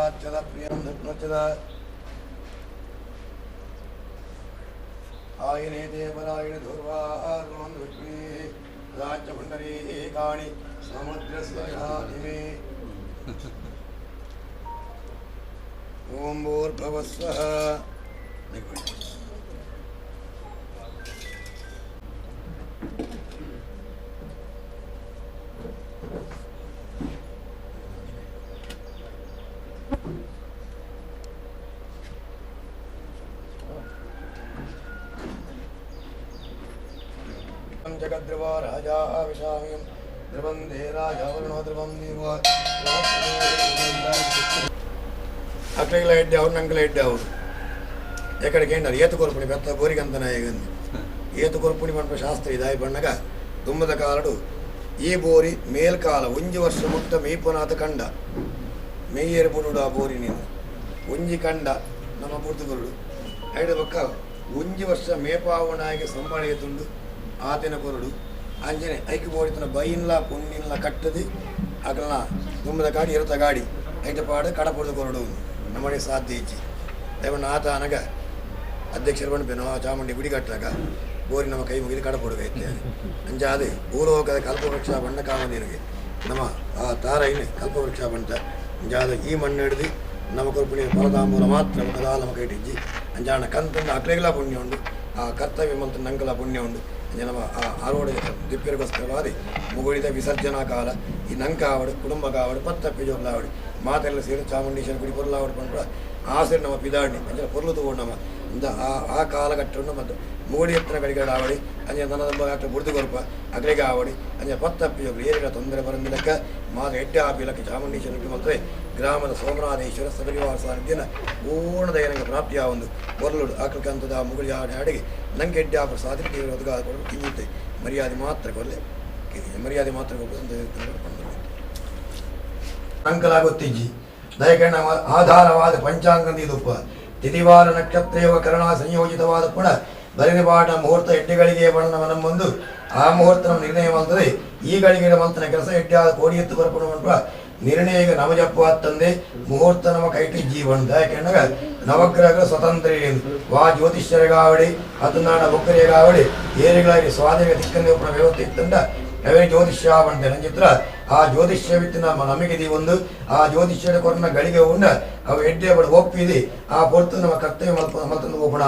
ಕ್ಷೀರಾಚ್ಯುತ ಪ್ರಿಯಂ ಧೃತ್ಮಚ್ಯುತ ಆಯಿನೇತೆ ಪರಾಯಣ ಧೂರ್ವಾರ್ಮಂ ಲಕ್ಷ್ಮೀ ರಾಜ್ಯ ಪುಂಡರೀಕಾಣಿ ಸಮುದ್ರಸ್ವಯಾಧಿಮೇ. ಓಂ ಭೂರ್ಭುವಸ್ವಃ. ಜಗದ್ಧ್ರುವ ರಾಜಾ ವಿಷಾಮಿಯಂ ಧ್ರುವಂದೇ ರಾಜ ವರುಣೋ ಧ್ರುವಂ ದೇವ. ಅಕ್ಲೆಗ್ಲ ಎಡ್ಡೆ ಅವ್ರು, ನಂಗ್ಲ ಎಡ್ಡೆ ಅವರು. ಎಕಡೆಗೆ ಏನಾರು ಏತು ಕೊರ್ಪುಣಿ ಬೆತ್ತ ಬೋರಿಗಂತನಾಯಗಂದು ಏತು ಕೊರ್ಪುಣಿ ಪಂಪ ಶಾಸ್ತ್ರ ಇದಾಯಿ ಪಣ್ಣಗ ದುಮ್ಮದ ಕಾಲಡು ಈ ಬೋರಿ ಮೇಲ್ಕಾಲ ಒಂಜಿ ವರ್ಷ ಮುಟ್ಟ ಮೇಯ್ಪನಾಥ ಕಂಡ ಮೇಯ್ಯರು ಬುಡುಡು. ಆ ಬೋರಿ ನೀನು ಒಂಜಿ ಕಂಡ ನಮ್ಮ ಬುಡ್ದು ಬರುಡು ಐಡು ಪಕ್ಕ ಒಂಜಿ ವರ್ಷ ಮೇಪಾವಣಾಗಿ ಸಂಬಳ ತುಂಡು ಆತನ ಕೊರಡು. ಅಂಜನೆ ಐಕ್ ಬೋಡಿತನ ಬೈನ್ಲ ಪುಣ್ಣಿನ್ಲ ಕಟ್ಟದು ಅಗಲ್ನ ದುಮ್ಮದ ಗಾಡಿ ಇರುತ್ತ ಗಾಡಿ ಐಟ ಪಾಡು ಕಡಪುಡ್ದು ಕೊರಡು ನಮ್ಮಡೆ ಸಾಧ್ಯ ಇಜ್ಜಿ. ದಯವಣ್ಣ ಆತ ಅನಗ ಅಧ್ಯಕ್ಷರು ಬಂದು ಚಾಮುಂಡಿ ಗುಡಿ ಕಟ್ಟಾಗ ಬೋರಿ ನಮ್ಮ ಕೈ ಮುಗಿದು ಕಡಪೊಡುಗ ಇತ್ತೆ. ಅಂಚಾದೆ ಭೂಲೋಕದ ಕಲ್ಪವೃಕ್ಷ ಬಣ್ಣ ಕಾಮದೇನಿಗೆ ನಮ್ಮ ಆ ತಾರೈನೆ ಕಲ್ಪವೃಕ್ಷ ಬಂಟ. ಅಂಚಾದ ಈ ಮಣ್ಣು ಹಿಡಿದು ನಮ್ಮ ಕೊರ್ಪುಣಿ ಫಲತಾಂಬೂಲ ಮಾತ್ರ ಕದಾ ನಮ್ಮ ಕೈ ಇಜ್ಜಿ. ಅಂಚಾಣ ಕಂತಂದು ಅಕ್ಲೆಗ್ಲ ಪುಣ್ಯ ಉಂಡು, ಆ ಕರ್ತವ್ಯ ಮಂತ್ರ ನಂಕಲ ಪುಣ್ಯ ಉಂಡು. ಅಂಚ ನಮ್ಮ ಆ ಆರೋಡ ದಿಪ್ಪಿರಿಗೋಸ್ಕರವಾದಿ ಮುಗುಳಿದ ವಿಸರ್ಜನಾ ಕಾಲ ಈ ನಂಕ ಆವಡು ಕುಟುಂಬ ಕಾವಡು ಪತ್ತಪ್ಪಿ ಜೋರ್ಲಾವಡು ಮಾತೆಲ್ಲ ಸೇರಿ ಚಾಮುಂಡೇಶ್ವರ ಗುಡಿ ಪೊರ್ಲಾವಡು ಪಂಡ ಆಸೆ ನಮ್ಮ ಪಿದಾಡ್ನಿ ಅಂಚ ಪೊರ್ಲು ತಗೊಂಡು ನಮ್ಮ ಇಂದ ಆ ಆ ಕಾಲಘಟ್ಟವನ್ನು ಮತ್ತು ಮೂಡಿ ಎತ್ತನ ಕಡಿಗಡ ಆವಡಿ. ಅಂಚೆ ನನ್ನ ಅಕ್ಲೆ ಬುಡ್ದು ಕೊರ್ಪ ಅಗ್ಲೆಗೆ ಆವಡಿ. ಅಂಚೆ ಪತ್ತಪ್ಪಿ ಜೋಗ್ಲು ಏರಿಗ ತೊಂದರೆ ಬರಂದಿಲಕ್ಕ ಮಾತ ಎಡ್ಡೆ ಆಪಿಲಕ್ಕ ಚಾಮುಂಡೇಶ್ವರ ಗುಡಿ ಮಂತ್ರೆ ಗ್ರಾಮದ ಸೋಮನಾಥೇಶ್ವರ ಸಬರಿವಾರ ಸಾನ್ನಿಧ್ಯನ ಪೂರ್ಣ ದಯನಂಗೆ ಪ್ರಾಪ್ತಿಯಾವೊಂದು ಪೊರ್ಲುಡು ಆಕಲ್ಕಂತದ ಮುಗುಳಿ ಆಡಿ ಅಡಿಗೆ ನಂಗೆ ಎಡ್ಡೆ ಆಪರ ಸಾಧನೆ ದೇವರು ಒದಗಾದ ಕೊಡು ಕಿಂಜಿತ್ತೆ ಮರ್ಯಾದೆ ಮಾತ್ರ ಕೊರಲೆ ಮರ್ಯಾದೆ ಮಾತ್ರ ಕೊಡು. ಅಂಕಲಾಗೊತ್ತಿಜ್ಜಿ ದಯಕಣ್ಣ ಆಧಾರವಾದ ಪಂಚಾಂಗದ ಇದುಪ್ಪ ತಿಥಿವಾರ ನಕ್ಷತ್ರೇವ ಕರಣ ಸಂಯೋಜಿತವಾದ ಪುಣ ಬರಿಪಾಟ ಮುಹೂರ್ತ ಎಡ್ಡೆಗಳಿಗೆ ಬಣ್ಣ ನಮ್ಮೊಂದು ಆ ಮುಹೂರ್ತ ನಮ್ಮ ನಿರ್ಣಯ ಮಾಡ್ತದೆ. ಈ ಗಳಿಗೆ ಮಂತನ ಕೆಲಸ ಎಡ್ಡೆ ಆದ ಕೋಡಿ ಎತ್ತು ಬರಪಣ ಮಂಟ ನಿರ್ಣಯ ನಮಜಪ್ಪ ತಂದೆ ಮುಹೂರ್ತ ನಮ್ಮ ಕೈಟಿ ಜೀವನ. ದಯಕಣ್ಣಗ ನವಗ್ರಹಗಳ ಸ್ವತಂತ್ರ ವಾ ಜ್ಯೋತಿಷ್ಯರಿಗಾವಡಿ ಹತನಾಡ ಬೊಕ್ಕರಿಗಾವಡಿ ಏರಿಗಳಾಗಿ ಸ್ವಾಧೀನ ದಿಕ್ಕಂದೆ ಉಪ್ಪಣ ವ್ಯವಸ್ಥೆ ಇತ್ತಂಡ ಅವೇ ಜ್ಯೋತಿಷ್ಯ ಬಂತೆ ನಂಚಿತ್ರ ಆ ಜ್ಯೋತಿಷ್ಯವಿತ್ತು ನಮ್ಮ ನಮಗೆ ಒಂದು ಆ ಜ್ಯೋತಿಷ್ಯದ ಕೊರನ ಗಳಿಗೆ ಉಂಡ ಅವು ಎಡ್ಡೆ ಬಡ ಒಪ್ಪಿದೆ ಆ ಪೊರ್ತು ನಮ್ಮ ಕರ್ತವ್ಯ ಮಲ್ಪ ಮಲ್ತಂದು ಒಪ್ಪಣ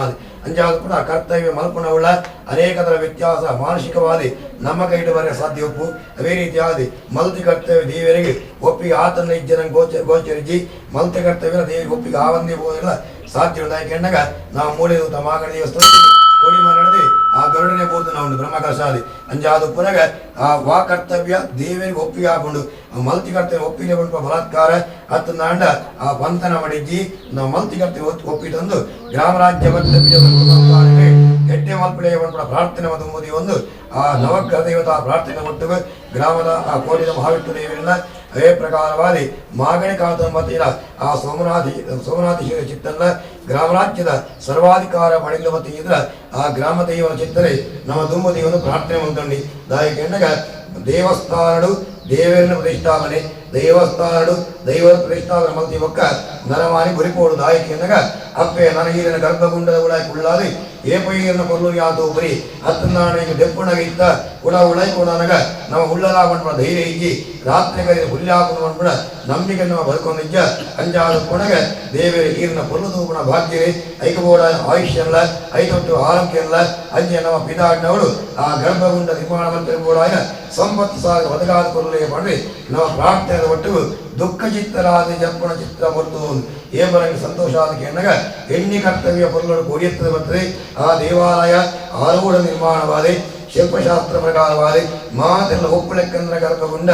ಅಂಜಾದ ಕೂಡ ಆ ಕರ್ತವ್ಯ ಮಲ್ಪಣವುಳ್ಳ ಅನೇಕದರ ವ್ಯತ್ಯಾಸ ಮಾನಸಿಕವಾದಿ ನಮ್ಮ ಕೈಟು ಬರೆಯ ಸಾಧ್ಯ ಒಪ್ಪು. ಅದೇ ರೀತಿಯಾದಿ ಮಲ್ತಿ ಕರ್ತವ್ಯ ದೇವರಿಗೆ ಒಪ್ಪಿಗೆ ಆತನ ಇಜ್ಜನ ಗೋಚರಿಸಿ ಮಲ್ತಿ ಕರ್ತವ್ಯ ದೇವರಿಗೆ ಒಪ್ಪಿಗೆ ಆವಂದೇ ಹೋದಿಲ್ಲ ಸಾಧ್ಯ ಉಂಟು. ಯಾಕೆಂದಾಗ ನಾವು ಮೂಡಿದ ತಮಾಗಣ ದೇವಸ್ಥಾನ ಕೋಡಿ ಮರಳದೆ ಆ ಗರುಡನೆ ಬೋದು ನಾವು ಬ್ರಹ್ಮಕರ್ಷಾದಿ ಅಂಜಾದ ಪುನಗ ಆ ವಾ ಕರ್ತವ್ಯ ದೇವರಿಗೆ ಒಪ್ಪಿಗೆ ಹಾಕೊಂಡು ಮಲ್ತಿ ಕರ್ತವ್ಯ ಒಪ್ಪಿಗೆ ಬಂದ ಬಲಾತ್ಕಾರ ಹತ್ತನಾಂಡ ಆ ಪಂಥನ ಮಡಿಜ್ಜಿ ನಾವು ಮಲ್ತಿ ಕರ್ತವ್ಯ ಒಪ್ಪಿ ತಂದು ಗ್ರಾಮರಾಜ್ಯ ಎಡ್ಡೆ ಮಲ್ಪಳೆ ಬಂದ ಪ್ರಾರ್ಥನೆ ಮತ್ತು ಒಂದು ಆ ನವಗ್ರಹ ದೇವತಾ ಪ್ರಾರ್ಥನೆ ಒಟ್ಟು ಗ್ರಾಮದ ಆ ಕೋಟಿದ ಮಹಾವಿಷ್ಣು ದೇವರನ್ನ ಅದೇ ಪ್ರಕಾರವಾದಿ ಮಾಗಣಿ ಕಾದಂಬತಿಯ ಆ ಸೋಮನಾಥೇಶ್ವರ ಚಿತ್ತನ್ನ ಗ್ರಾಮರಾಜ್ಯದ ಸರ್ವಾಧಿಕಾರ ಪಡೆದ ಮತ್ತು ಇದ್ರ ಆ ಗ್ರಾಮ ದೈವನ ಚಿತ್ತರೆ ನಮ್ಮ ದುಂಬ ದೇವನು ಪ್ರಾರ್ಥನೆ ಮಂತಂಡಿ. ದಾಯಕೆಂಡಗ ದೇವಸ್ಥಾನಡು ದೇವರನ್ನ ಪ್ರತಿಷ್ಠಾಪನೆ ದೇವಸ್ಥಾನಡು ದೈವದ ಪ್ರತಿಷ್ಠಾಪನೆ ಮಲ್ತಿ ಒಕ್ಕ ನರಮಾನಿ ಗುರಿಪೋಡು. ದಾಯಕೆಂಡಗ ಅಪ್ಪೆ ನನಗೀರಿನ ಗರ್ಭಗುಂಡದ ಉಳಾಯಿ ಕುಳ್ಳಾದಿ ಏಪೈಯನ್ನ ಕೊಲ್ಲು ಯಾತೋ ಬರಿ ಹತ್ತನಾಣಿಗೆ ದೆಪ್ಪುಣಗ ಇತ್ತ ಕುಡ ಉಳೈ ಕೊಡನಗ ನಮ್ಮ ಉಳ್ಳಲಾಗೊಂಡ ಧೈರ್ಯ ಇಜ್ಜಿ ರಾತ್ರಿ ಕರೆದ ಹುಲ್ಲಾಕೊಂಡು ನಂಬಿಕೆ ನಮ್ಮ ಬದುಕೊಂಡಿಜ್ಜ ಅಂಜಾದ ಕೊಣಗ ದೇವರ ಈರಿನ ಪೊಲ್ಲು ತೂಪುಣ ಭಾಗ್ಯವೇ ಐಕಬೋಡ ಆಯುಷ್ಯಲ್ಲ ಐತೊಟ್ಟು ಆರೋಗ್ಯ ಅಂಜೆ ನಮ್ಮ ಪಿದಾಡ್ನವಳು ಆ ಗರ್ಭಗುಂಡ ನಿರ್ಮಾಣ ಮಂತ್ರಿಬೋಡಾಯ ಸಂಪತ್ತು ಸಾಗ ಒದಗಾದ ಕೊರಲೆ ಮಾಡಿ ನಮ್ಮ ಪ್ರಾರ್ಥನೆ ಒಟ್ಟು ದುಃಖ ಚಿತ್ತರಾದ ಜಪ್ಪಣ ಚಿತ್ರ ಹೊರತು ಏಬರಂಗೆ ಸಂತೋಷ ಆದ ಕೆಣ್ಣಗ ಎಣ್ಣೆ ಕರ್ತವ್ಯ ಪೊಲ್ಲಡು ಕೊಡಿಯುತ್ತದೆ ಬರ್ತದೆ. ಆ ದೇವಾಲಯ ಆರೂಢ ನಿರ್ಮಾಣವಾದೆ ಶಿಲ್ಪಶಾಸ್ತ್ರ ಪ್ರಕಾರವಾದೆ ಮಾತೆಲ್ಲ ಒಪ್ಪುಲೆಕ್ಕಂದ್ರ ಗರ್ಭಗುಂಡ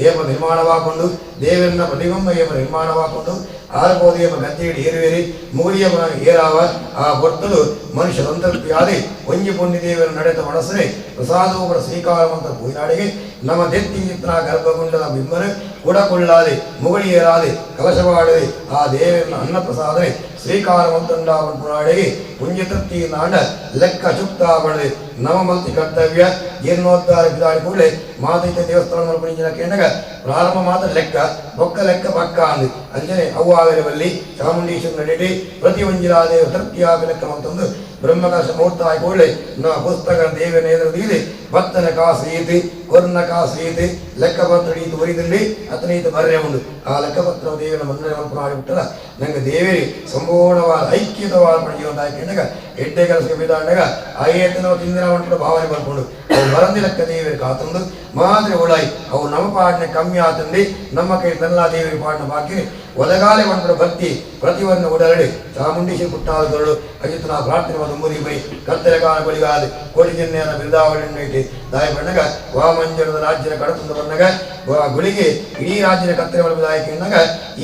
ಏಪ ನಿರ್ಮಾಣವಾಕೊಂಡು ದೇವರನ್ನ ಪ್ರತಿಬಿಂಬ ಏಪ ನಿರ್ಮಾಣವಾಕೊಂಡು ಆರಬೋದೇಪ ಗದ್ದೆಯಡಿ ಏರುವೇರಿ ಮೂಡಿಯ ಏರಾವ ಆ ಹೊರ್ತಲು ಮನುಷ್ಯ ಸಂತೃಪ್ತಿಯಾದಿ ಒಂಜಿ ಪುಣ್ಯ ದೇವರ ನಡೆದ ಮನಸ್ಸೇ ಪ್ರಸಾದೋಪರ ಸ್ವೀಕಾರ ಪೂಜಾಡಿಗೆ ನಮ್ಮ ದೆತ್ತಿ ಚಿತ್ರ ಗರ್ಭಗುಂಡದ ಬಿಂಬನು ಕುಡಕೊಳ್ಳಾದೆ ಮುಗುಳಿ ಏರಾದೆ ಕಲಶವಾಡದೆ ಆ ದೇವರನ್ನ ಅನ್ನಪ್ರಸಾದನೆ ಸ್ವೀಕಾರ ಮಂತುಂಡಾವನ್ ಪುನಾಡಿಗೆ ಪುಣ್ಯತೃಪ್ತಿ ನಾಡ ಲೆಕ್ಕ ಚುಕ್ತಾವಣದೆ ನವ ಮಲ್ತಿ ಕರ್ತವ್ಯ ಜೀರ್ಣೋದ್ಧಾರ ಬಿದಾಡಿ ಕೂಡಲೇ ಮಾತೈತೆ ದೇವಸ್ಥಾನ ಮಲ್ಪಣಿಂಚಿನ ಕೇಂಡಗ ಪ್ರಾರಂಭ ಮಾತ್ರ ಲೆಕ್ಕ ಬೊಕ್ಕ ಲೆಕ್ಕ ಪಕ್ಕ ಅಂದು ಅಂಜನೆ ಅವ್ವಾಗರವಲ್ಲಿ ಚಾಮುಂಡೇಶ್ವರ ನಡೀಟಿ ಪ್ರತಿ ಒಂಜಿಲಾದೇವ ತೃಪ್ತಿಯಾಗ ಲೆಕ್ಕ ಅಂತಂದು ಬ್ರಹ್ಮಕಲಶ ಮುಹೂರ್ತ ಆಗಿ ಕೂಡಲೇ ನ ಪುಸ್ತಕ ದೇವನ ಎದುರು ಭತ್ತನ ಕಾಸು ಈತಿ ಕೊರ್ನ ಕಾಸು ಈತಿ ಲೆಕ್ಕಪತ್ರ ಈತು ಒರಿದಲ್ಲಿ ಅತನ ಈತ ಬರ್ರೆ ಉಂಡು ಆ ಲೆಕ್ಕಪತ್ರ ದೇವನ ಮಂಡನೆ ಮಲ್ಪನ ಆಗಿಬಿಟ್ಟಲ್ಲ ನಂಗೆ ದೇವರಿ ಸಂಪೂರ್ಣವಾದ ಐಕ್ಯತವಾದ ಜೀವನ ಹಾಕಿಂಡಾಗ ಎಡ್ಡೆ ಕೆಲಸಕ್ಕೆ ಬಿದ್ದಾಂಡಾಗ ಆಯೇತನ ತಿಂದಿನ ಒಂಟು ಭಾವನೆ ಬರ್ಕೊಂಡು ಅವು ಬರಂದಿ ಲೆಕ್ಕ ದೇವರಿಗೆ ಕಾತಂದು ಮಾದರಿ ಉಳಾಯಿ ಅವು ನಮ್ಮ ಪಾಡನೆ ಕಮ್ಮಿ ಆತಂದು ನಮ್ಮ ಕೈ ತನ್ನ ದೇವರಿ ಪಾಡನ ಬಾಕಿ ಒದಗಾಲೆ ಒಂಟು ಭಕ್ತಿ ಪ್ರತಿಯನ್ನು ಉಡರಡಿ ಚಾಮುಂಡೇಶ್ವರಿ ಪುಟ್ಟಾದಗಳು ಅಜಿತನ ಪ್ರಾರ್ಥನೆ ಮುರಿ ಬೈ ಕತ್ತಲೆ ಕಾಲ ಬಳಿಗಾದ ಕೋಟಿ ಜನ್ಯನ ಬಿರುದಾವಳಿ ದಾಯ ಬಣ್ಣಗ ವಾಮಂಜನದ ರಾಜ್ಯದ ಕಡತಂದು ಬಂದಾಗ ಗುಳಿಗೆ ಇಡೀ ರಾಜ್ಯದ ಕತ್ತಲೆ ಒಳಗಾಯಕ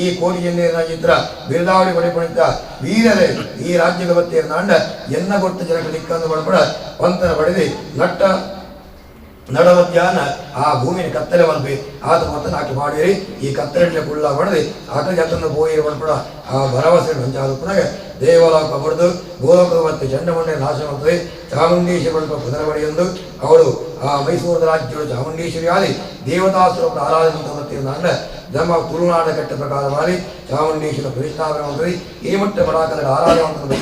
ಈ ಕೋಟಿ ಜನ್ಯನ ಚಿತ್ರ ಬಿರುದಾವಳಿ ಪಡೆಪಡಿತ ವೀರರೇ ಈ ರಾಜ್ಯದ ಬತ್ತಿಯ ನಾಂಡ ಎನ್ನ ಗೊತ್ತ ಜನಕ್ಕೆ ದಿಕ್ಕಂದು ಬಡಪಡ ಪಂತನ ಪಡೆದು ನಟ್ಟ ನಡಮಧ್ಯಾಹ್ನ ಆ ಭೂಮಿನ ಕತ್ತಲೆ ಮಲ್ಪಿ ಆತ ಮೊತ್ತ ನಾಟಿ ಮಾಡಿರಿ ಈ ಕತ್ತಲೆ ಕುಳ್ಳ ಬಡದು ಆಕಳ ಜತನ್ನು ಪೋಯಿ ಬಡಪಡ ಆ ಭರವಸೆ ಮಂಚಾದ ಪುನಃ ದೇವಲೋಕ ಬಡಿದು ಭೂಲೋಕದ ಮತ್ತು ಚಂಡಮಂಡ ನಾಶ ಮಾಡ್ತದೆ. ಚಾಮುಂಡೇಶ್ವರಿ ಬಳಿಕ ಪುನರ್ಬಡಿಯೊಂದು ಅವಳು ಆ ಮೈಸೂರದ ರಾಜ್ಯಗಳು ಚಾಮುಂಡೇಶ್ವರಿ ಆದಿ ದೇವತಾ ಸ್ವರೂಪ ಆರಾಧನೆ ನಾಂಡ ನಮ್ಮ ತುಳುನಾಡ ಕಟ್ಟ ಪ್ರಕಾರವಾಗಿ ಚಾಮುಂಡೇಶ್ವರ ಪ್ರತಿಷ್ಠಾಪನೆ ಮಾಡ್ತದೆ. ಈ ಮಟ್ಟ ಬಡಾಕದ ಆರಾಧನೆ ಮಾಡ್ತದೆ.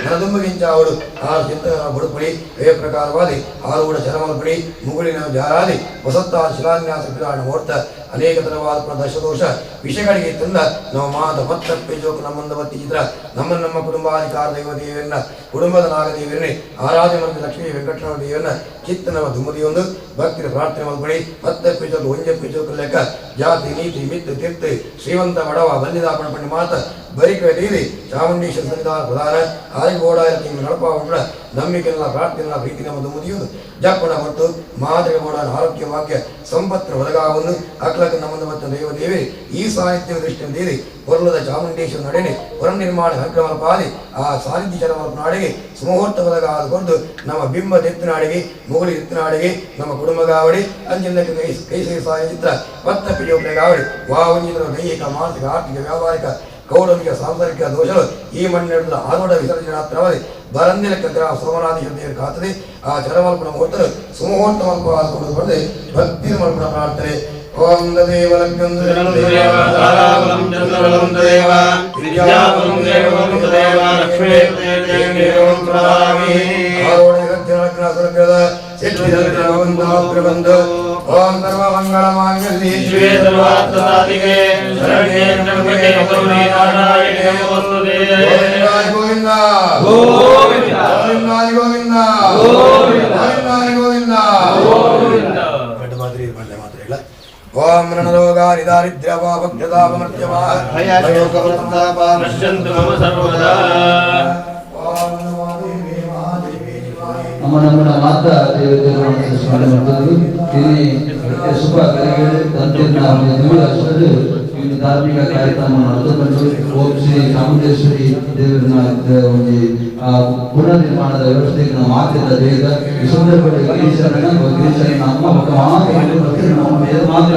ನನದುಂಬಗಿಂಚ ಅವಳು ಆ ಚಿಂತನ ಬಡುಪಡಿ ವೇ ಪ್ರಕಾರವಾಗಿ ಆರುಗೂಡ ಚರಮಲ್ಪಡಿ ಮುಗುಳಿನ ಜಾರಾದಿ ವಸಂತ ಶಿಲಾನ್ಯಾಸ ಪಿರಾಣ ಮುಹೂರ್ತ ಅನೇಕ ತರವಾದ ದಶದೋಷ ವಿಷಯಗಳಿಗೆ ತಂದ ನಮ್ಮ ಮಾತ ಪತ್ತ ಜೋಕ ನಮ್ಮಂದ ಬತ್ತಿ ಚಿತ್ರ ನಮ್ಮ ನಮ್ಮ ಕುಟುಂಬಾಧಿಕಾರ ದೈವ ದೇವಿಯನ್ನ ಕುಟುಂಬದ ನಾಗದೇವಿಯನ್ನೇ ಆರಾಧನೆ ಮಾಡಿದ ಲಕ್ಷ್ಮೀ ವೆಂಕಟರಮಣ ದೇವಿಯನ್ನ ಚಿತ್ತನವ ದುಮ್ಮದಿಯೊಂದು ಭಕ್ತಿಯ ಪ್ರಾರ್ಥನೆ ಮಲ್ಪಡಿ ಪತ್ತ ಪಿಜೋಕ ಒಂಜ ಪಿಜೋಕ ಲೆಕ್ಕ ಜಾತಿ ನೀತಿ ಮಿತ್ತು ತೀರ್ಥ ಶ್ರೀಮಂತ ಬಡವ ಬಲ್ಲಿದಾಪಣ ಪಂಡಿ ಮಾತ ಬರಿಕ ದೇವಿ ಚಾಮುಂಡೇಶ್ವರ ಸನ್ನಿಧಾನ ಪ್ರಧಾನ ಆರಿಗೋಡ ನಡಪ ನಂಬಿಕೆಲ್ಲ ಪ್ರಾರ್ಥನೆ ಪ್ರೀತಿ ನಮ್ಮ ದುಮ್ಮದಿಯೊಂದು ಜಪ್ಪಣ ಹೊರತು ಮಾದರಿ ಗೋಡ ಆರೋಗ್ಯ ಭಾಗ್ಯ ಸಂಪತ್ತಿನ ಒದಗಾವನ್ನು ಅಕ್ಲಕ ನಮ್ಮನ್ನು ಮತ್ತು ದೇವದೇವಿ ಈ ಸಾಹಿತ್ಯ ದೃಷ್ಟಿಯಿಂದ ಹೊರಲದ ಚಾಮುಂಡೇಶ್ವರ ನಡೆನೆ ಪುನರ್ನಿರ್ಮಾಣ ಕಾರ್ಯಕ್ರಮ ಪಾಲಿ ಆ ಸಾನ್ನಿಧ್ಯ ಚರಮಲ್ಪ ನಾಡಿಗೆ ಸುಮುಹೂರ್ತ ಒದಗಾದ ಕೊರದು ನಮ್ಮ ಬಿಂಬ ದೆತ್ತಿನಾಡಿಗೆ ಮುಗುಳಿ ಎತ್ತಿನಾಡಿಗೆ ನಮ್ಮ ಕುಟುಂಬಗಾವಡಿ ಅಂಜಿನ ಕೈಸರಿ ಸಾಹಿತ್ಯ ಪತ್ತ ಪಿಡಿಯೋಗಾವಡಿ ವಾವಂಜಿನ ದೈಹಿಕ ಮಾನಸಿಕ ಆರ್ಥಿಕ ವ್ಯಾವಹಾರಿಕ ಕೌಟುಂಬಿಕ ಸಾಂಸಾರಿಕ ದೋಷಗಳು ಈ ಮಣ್ಣಿನ ಆರೋಢ ವಿಸರ್ಜನಾತ್ರವಾಗಿ ಬರಂದಿನ ಗ್ರಾಮ ಸೋಮನಾಥೇಶ್ವರ ದೇವರ ಕಾತದೆ ಆ ಚರಮಲ್ಪಣ ಮುಹೂರ್ತ ಸುಮುಹೂರ್ತ ಮಲ್ಪವಾದ ಬರದೆ ಭಕ್ತಿ ಮಲ್ಪಣ ಪ್ರಾರ್ಥನೆ. ಓಂ ದೇವ ಓಂ ಸರ್ವಮಂಗಳ ಮಾಂಗಲ್ಯೆ ಶಿವೆ ಸರ್ವಾರ್ಥಸಾಧಿಕೆ ಶರಣ್ಯೇ ತ್ರ್ಯಂಬಕೆ ಗೌರಿ ನಾರಾಯಣೇ ನಮೋಸ್ತುತೇ. ಗೋವಿಂದ ಗೋವಿಂದ ಗೋವಿಂದ ಗೋವಿಂದ ಗೋವಿಂದ ಗೋವಿಂದ ಗೋವಿಂದ. ಎರಡು ಮಾದರಿ ಬಂಡೆ ಮಾತ್ರ ಇಲ್ಲ. ಓಂ ರಣರೋಗಾರಿ ದಾರಿದ್ರ್ಯ ಪಾಪಕ್ಷತಾಪಮೃತ್ಯವಾ ಪಶ್ಯಂತು ಮಮ ಸರ್ವದಾ. ಓಂ ನಮೋ ದೇವಿ ಮಹಾದೇವಿ ಶಿವಾಯ. ನಮ್ಮ ನಮ್ಮ ಮಾತಾ ದೇವತೆಯನ್ನು ಸ್ಮರಣೆ ಮಾಡ್ತಾರೆ. ಇಲ್ಲಿ ಸುಖ ಕಲೆಗಳು ತಂತಿನ ದೇವರ ಈ ಧಾರ್ಮಿಕ ಕಾರ್ಯಕ್ರಮ ನಡೆದುಕೊಂಡು ಓಂ ಶ್ರೀ ಚಾಮುಂಡೇಶ್ವರಿ ದೇವರನ್ನ ಒಂದು ಪುನರ್ ನಿರ್ಮಾಣದ ವ್ಯವಸ್ಥೆಗೆ ನಾವು ಮಾತಿಲ್ಲ ದೇವರ ಈ ಸಂದರ್ಭದಲ್ಲಿ ಗಿರೀಶರನ್ನ ಗಿರೀಶರನ್ನ ಅಮ್ಮ ಮಕ್ಕ ಮಾತ್ರ ನಮ್ಮ ಮಾತ್ರ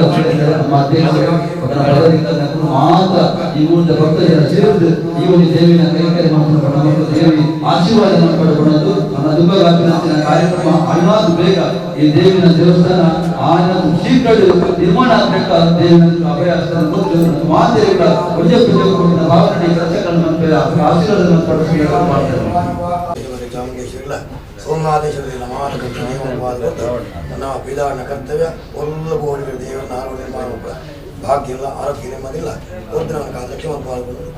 ನಮ್ಮ ಅಧ್ಯಕ್ಷರು ಮಾತ್ರ ಈ ಒಂದು ಭಕ್ತ ಜನ ಸೇರಿದು ಈ ಒಂದು ದೇವಿನ ಕೈಂಕರ್ಯ ಮಾಡ್ಕೊಂಡು ನಮ್ಮ ದೇವಿ ಆಶೀರ್ವಾದವನ್ನು ಪಡೆದುಕೊಂಡು ನಮ್ಮ ದುಬ್ಬಗಾಪಿನ ಕಾರ್ಯಕ್ರಮ ಅಣ್ಣಾದು ಬೇಗ ಈ ದೇವಿನ ದೇವಸ್ಥಾನ ಆನ ಶೀಘ್ರ ನಿರ್ಮಾಣ ಆಗಬೇಕ ದೇವಿನ ಅಭಯ ಮಾತೆಗಳ ಒಳ್ಳೆಯ ಪೂಜೆ ಕೊಟ್ಟಿನ ಭಾವನೆ ಕೆಲಸಗಳನ್ನು ಆಶೀರ್ವಾದವನ್ನು ಪಡೆದುಕೊಂಡು ಮಾಡ್ತಾರೆ. ಚಾಮುಂಡೇಶ್ವರಿಲ್ಲ ಸೋಮನಾಥೇಶ್ವರಿ ನಮ್ಮ ಪಿದಾನ ಕರ್ತವ್ಯ ಒಲ್ಲ ಬೋಡಿಗಳ ದೇವರನ್ನ ಆರೋಗ್ಯ ನಿರ್ಮಾಣ ಭಾಗ್ಯ ಇಲ್ಲ ಆರೋಗ್ಯ ನೆಮ್ಮದಿಲ್ಲ ಒದ್ದನ ಲಕ್ಷ್ಮಣ ಪಾಲ್ಗೊಂಡು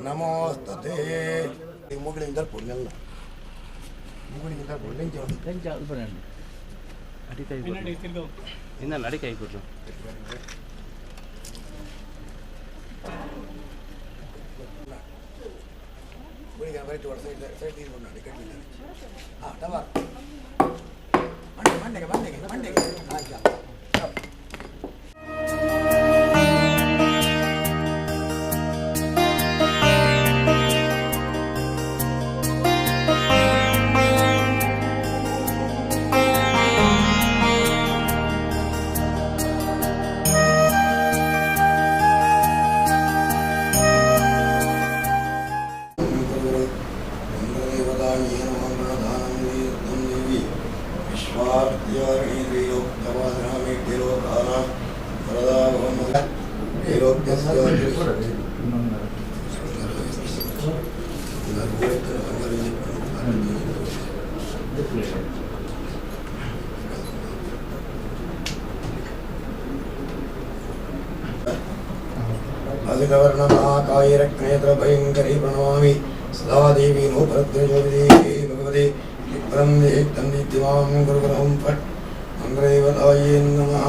ನಮೋಸ್ತುತೇ. ಮುಗುಳಿಂದ ಪುಣ್ಯಲ್ಲ ಮುಗುಳಿಂದ ಇನ್ನ ಅಡಿಕೆ ಕೊಡ್ರು. ಮಂಡೆಗೆ ಮಂಡೆಗೆ ಮಂಡೆಗೆ ಅಧಿಕವರ್ಣಮಹಾಕಾಯಿರಕ್ನೇತ್ರ ಭಯಂಕರಿ ಪ್ರಣಮಾಮಿ ಸದಾ ದೇವಿ ನೋ ಭರದ್ರಜ್ಯೋತಿದೇವಿ ಭಗವತಿ ಕ್ಷಿಪ್ರಂ ದೇಹಿ ತನ್ನಿಧಿಮಾಂ ಗುರುಗ್ರಹಂ ಫಟ್ ಮಂಗಳದೇವತಾಯೇ ನಮಃ.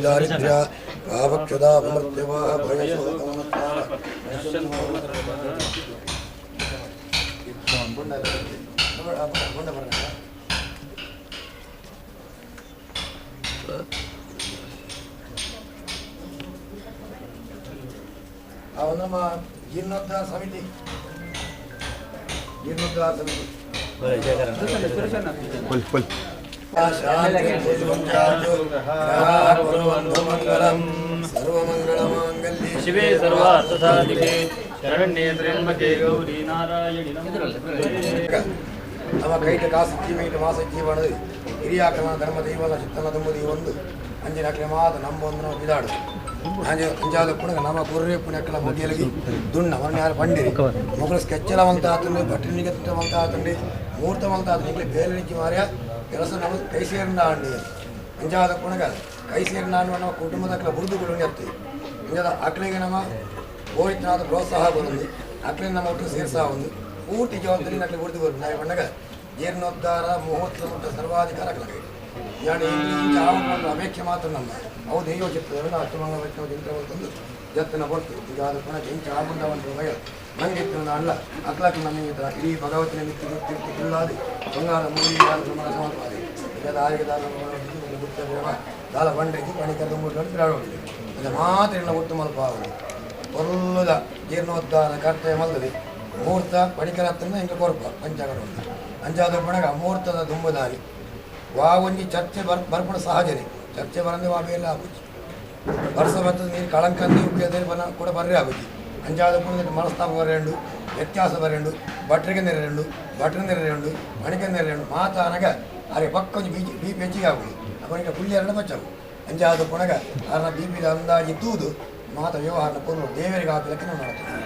ದಾರಿದ್ರ್ಯ ಪಾಪಕ್ಷುಧಾ ಮೃತ್ಯುವಾಹ ಭಯಶೋಕಮನಸ್ತಾನ ನಮ್ಮ ಜೀರ್ಣೋದ್ಧಾರ ಸಮಿತಿ, ಜೀರ್ಣೋದ್ಧಾರ ಸಮಿತಿ ಶಿವೆ ಸರ್ವಾರ್ಥಸಾಧಿಕೆ ಶರಣ್ಯೇ ತ್ರ್ಯಂಬಕೆ ಗೌರಿ ನಾರಾಯಣಿ ನಮೋಸ್ತುತೇ. ನಮ್ಮ ಕೈಟ ಕಾಸಜ್ಜಿ ಮೈಟ ಮಾಸಜ್ಜಿ ಬಣದು ಹಿರಿಯಾಕನ ಧರ್ಮ ದೈವನ ಚಿತ್ತನ ದಂಬುದಿ ಒಂದು ಅಂಜಿನ ಅಕ್ಲೆ ಮಾತ ನಂಬೊಂದು ನಾವು ಬಿದಾಡು ಅಂಜಾದ ಪುಣಗ ನಮ್ಮ ಕುರ್ರೆ ಪುಣ್ಯಕ್ಕಲ ಮುಗಿಯಲಗಿ ದುಣ್ಣ ಮೊನ್ನೆ ಯಾರು ಪಂಡಿರಿ ಮೊಗಲು ಸ್ಕೆಚ್ಚಲವಂತ ಆತಂಡಿ ಭಟ್ಟನಿಗೆ ತಿಟ್ಟವಂತ ಆತಂಡಿ ಮುಹೂರ್ತವಂತ ಆತಂಡಿ ಈಗಲೇ ಬೇರೆ ನಿಜ್ಜಿ ಮಾರ್ಯ ಕೆಲಸ ನಮ್ಮ ಕೈ ಸೇರಿನ ಅಂಡಿ ಅಂಜಾದ ಪುಣಗ ಕೈ ಸೇರಿನ ನಮ್ಮ ಕುಟುಂಬದ ಅಕ್ಲ ಬುರುದುಗಳು ಇರ್ತೀವಿ. ಅಂಜಾದ ಅಕ್ಲಿಗೆ ನಮ್ಮ ಗೋವಿಂದನಾಥ ಪ್ರೋತ್ಸಾಹ ಬರೊಂದು ಅಕ್ಲಿಗೆ ನಮ್ಮ ಒಟ್ಟು ಸೇರ್ಸಾ ಒಂದು ಪೂರ್ತಿ ಜವಾಬ್ದಾರಿ ನಕ್ಲಿ ಬುರುದು ಬರು ನಾವು ಬಣ್ಣಗ ಜೀರ್ಣೋದ್ಧಾರ ಮುಹೂರ್ತ ಮತ್ತು ಸರ್ವಾಧಿಕಾರ ಅಕ್ಲಗೆ ಯಾಣಿ ಒಂದು ಅಪೇಕ್ಷೆ ಮಾತ್ರ ನಮ್ಮ ಅವು ದೈವ ಚಿತ್ತದಲ್ಲ ಅಷ್ಟಮಂಗಳ ವೈಷ್ಣವ ಚಿಂತವಂತಂದು ಜತ್ತನ ಕೊಡ್ತು. ಈಗ ಅದು ಪುನಃ ಇಂಚ ಆಗುಂಡವಂತ ಭಯ ನಂಗಿತ್ತು ಅಲ್ಲ ಅಕ್ಲಕ್ಕೆ ನಮಗೆ ಇಡೀ ಭಗವತಿನ ಮಿತ್ತಿ ಗೊತ್ತಿರ್ತಿ ಕುಳ್ಳಾದಿ ಬಂಗಾರ ಮುಗಿ ಸಮರ್ಪಾದಿ ಈಗ ಆರಿಗೆ ದಾಲ ಬಂಡೆಗೆ ಪಣಿಕರ ತುಂಬಿಟ್ಟು ಬಿರಾಡೋಡಿದೆ ಅದು ಮಾತ್ರ ಇನ್ನ ಒಟ್ಟು ಮಲ್ಪಾವಳಿ ಕೊಲ್ಲದ ಜೀರ್ಣೋದ್ಧಾರ ಕರ್ತವ್ಯ ಮಲ್ದದೆ ಮುಹೂರ್ತ ಪಣಿಕರ ಹತ್ರ ಇಂಕ ಕೊರಪ ಪಂಚಾಗರ ಉಂಟು ಅಂಚಾದ ಪಣಗ ಮುಹೂರ್ತದ ದುಂಬದಾರಿ ವಾ ಒಂಜಿ ಚರ್ಚೆ ಬರ್ಪಣ ಸಹಜನೆ ಚರ್ಚೆ ಬರಂದೆ ವಾ ಬೇಲೆ ಆಗುಜಿ ವರ್ಷ ಬರ್ತದೆ ನೀರು ಕಳಂಕಂದಿ ಉಪ್ಪಿಯದಲ್ಲಿ ಬನ ಕೂಡ ಬರ್ರೆ ಆಗುಜಿ ಅಂಚಾದ ಪುಣದಲ್ಲಿ ಮನಸ್ತಾಪ ಬರೆಂಡು ವ್ಯತ್ಯಾಸ ಬರೆಂಡು ಭಟ್ರಿಗೆ ನೆರೆಂಡು ಭಟ್ರ ನೆರೆಂಡು ಮಣಿಕ ನೆರೆಂಡು ಮಾತಾನಗ ಅರೆ ಪಕ್ಕ ಒಂಜಿ ಬಿ ಬಿ ಪಿ ಹೆಚ್ಚಿಗೆ ಆಗುದು ಅವನಿಗೆ ಪುಳ್ಳಿಯರನ್ನ ಬಚ್ಚಾವು ಅಂಚಾದ ಪುಣಗ ಅರ್ನ ಬಿ ಪಿದ ಅಂದಾಜಿ ತೂದು ಮಾತ ವ್ಯವಹಾರನ ಪೊರ್ಲು ದೇವರಿಗೆ ಹಾಕಲಿಕ್ಕೆ ನಾವು ಮಾಡ್ತೀವಿ.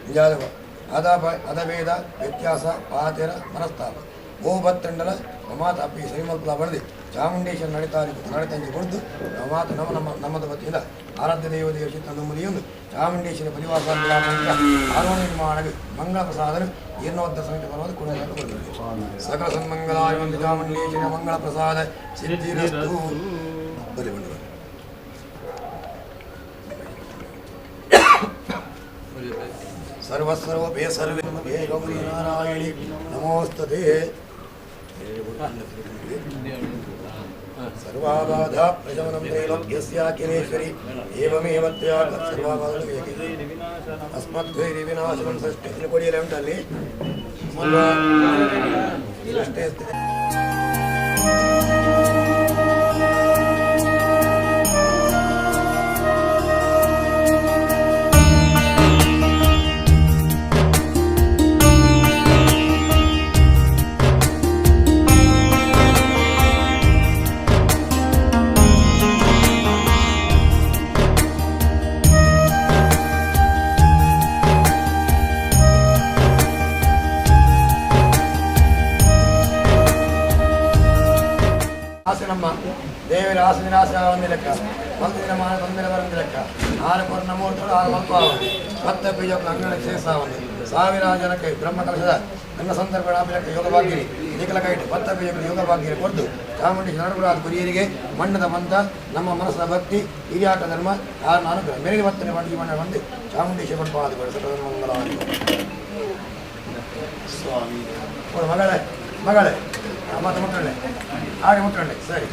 ಅಂಚಾದ ಅದಭೇದ ವ್ಯತ್ಯಾಸ ಪಾತೆರ ಮನಸ್ತಾಪ ಓ ಬತ್ತಂಡಲ ಮಾತ ಅಪ್ಪಿ ಶ್ರೀಮಲ್ಪಲ ಬರೆದು ಚಾಮುಂಡೇಶ್ವರ ನಡೀತಾರೆ ನಡತಂಜಿ ಕೊಡ್ದು ಮಾತು ನಮ್ಮ ನಮ್ಮ ನಮ್ಮದ ವತಿಯಿಂದ ಆರಾಧ್ಯ ದೇವತೆಯ ಚಿತ್ತ ಚಾಮುಂಡೇಶ್ವರಿ ಪರಿವಾಸ ಆರೋಣ ನಿರ್ಮಾಣ ಮಂಗಳ ಪ್ರಸಾದರು ಜೀರ್ಣೋದ್ಧ ಸಮಿತಿ ಬರುವುದು ಕೂಡ ಸಕಲ ಸನ್ಮಂಗಲಾಯ ಒಂದು ಚಾಮುಂಡೇಶ್ವರಿ ಮಂಗಳ ಪ್ರಸಾದ ಸಿದ್ಧಿರಸ್ತು. ಬರಿ ಬಂದು ಸರ್ವಸ್ವರೂಪೇ ಸರ್ವೇ ಹೇ ಗೌರಿ ನಾರಾಯಣಿ ನಮೋಸ್ತುತೇ. ಸರ್ವಾಬಾಧಾ ಪ್ರಶಮನಂ ತ್ರೈಲೋಕ್ಯಸ್ಯಾಖಿಲೇಶ್ವರಿ ಏವಮೇವ ತ್ಯಾಗ ಸರ್ವಾಬಾಧ ಅಸ್ಮದ್ವೈರಿ ವಿನಾಶನಂ ಸೃಷ್ಟಿ ಕೊಡಿಯಲ್ಲ ಉಂಟಲ್ಲಿ ಸೃಷ್ಟಿ. ನಮ್ಮ ದೇವರ ಆಸೆ ನಿರಾಸೆ ಒಂದು ಲೆಕ್ಕ ಮಲ್ದಿನ ಮಾನ ತೊಂದರೆ ಬರಂದು ಲೆಕ್ಕ ಆರು ಪೂರ್ಣ ಮೂರ್ತಳು ಆರು ಮಲ್ಪ ಪತ್ತ ಬೀಜ ಅಂಗಣ ಶೇಷ ಒಂದು ಸಾವಿರಾರು ಜನಕ್ಕೆ ಬ್ರಹ್ಮ ಕಲಶದ ನನ್ನ ಸಂದರ್ಭ ಲೆಕ್ಕ ಯೋಗ ಭಾಗ್ಯರಿ ನಿಖಲ ಕೈಟು ಪತ್ತ ಬೀಜಗಳು ಯೋಗ ಭಾಗ್ಯರಿ ಕೊಡ್ದು ಚಾಮುಂಡಿ ನಡುಗುರಾದ ಕುರಿಯರಿಗೆ ಮಣ್ಣದ ಮಂತ ನಮ್ಮ ಮನಸ್ಸಿನ ಭಕ್ತಿ ಹಿರಿಯಾಟ ಧರ್ಮ ಆರು ಅನುಗ್ರಹ ಮೇರೆಗೆ ಬತ್ತನೆ ಬಂಡಿ ಮಣ್ಣ ಬಂದು ಚಾಮುಂಡೇಶ್ವರ ಪಾದಗಳು ಸಕಲ ಮಂಗಲ ಸ್ವಾಮಿ. ಮಗಳೇ ಮಗಳೇ ಮತ್ತೆ ಮುಟ್ಟೊಳ್ಳೆ ಆಡಿ ಮುಟ್ಟೊಳ್ಳೆ ಸರಿ.